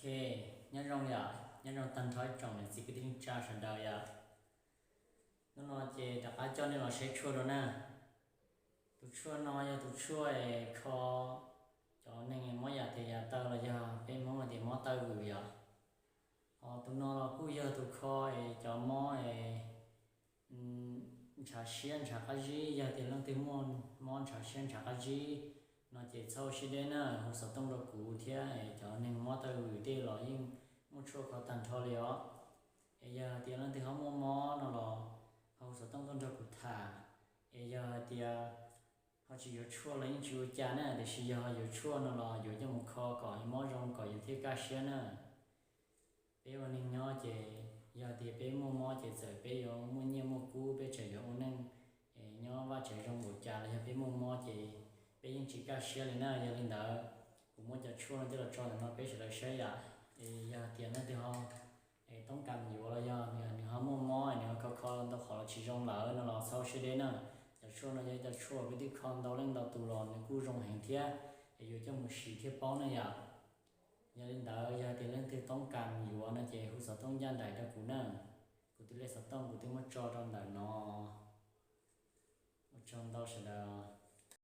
Ok, nyob zoo yom, nyob zoo tag nrho ib tsoom niam txiv kwv tij neej tsa sawv daws yom. Hnub no ces rov qab coj nej los saib tshuaj dua na. Tus tshuaj no yog tus tshuaj es kho cov neeg mob yam tes yam taw los yog peb Hmoob hais tias mob taw vwm yom. Ho tus no los kuj yog tus kho es cov mob es ntshav siab ntshav qab zib, yog tias leej twg muaj mob ntshav siab ntshav qab zib no ces txhob ua siab deb na, hu xov tooj rau kuv thiab es cov neeg mob taw vwm tej los yeej muaj tshuaj kho tag nrho li os. Es yog hais tias leej twg ho muaj mob no los ho hu xov tooj tuaj nrog kuv tham. Es yog hais tias ho tsis yuav tshuaj los yeej tsis ua cas na, tiam sis yog ho yuav tshuaj no los yuav coj mus kho kom mob zoo kom yus thiaj kaj siab na. Peb ua neeg nyob ces yog tias peb muaj mob ces txawm peb yuav muaj nyiaj muaj kub peb tseem yuav ua neej nyob vaj tsev zoo npaum cas los yog peb muaj mob ces peb yeej tsis kaj siab li na. Yog li ntawd kuv muab cov tshuaj no coj los tso ntawm no peb sawv daws saib yom. Es yog tias leej twg ho toob kas yuav los yog nws ho muaj mob nws ho kho kho ntau qhov los tsis zoo lawm no los txhob siab deb na. Cov tshuaj no yog cov tshuaj peb twb kho ntau leej ntau tus los nws kuj zoo heev thiab, es yuav coj mus siv thiaj paub na yom. Yog li ntawd yog tias leej twg toob kas yuav no ces hu xov tooj ncaj nraim rau kuv na. Kuv tus lej xov tooj kuv twb muab tso rau ntawm no. Ua tsaug ntau sawv daws.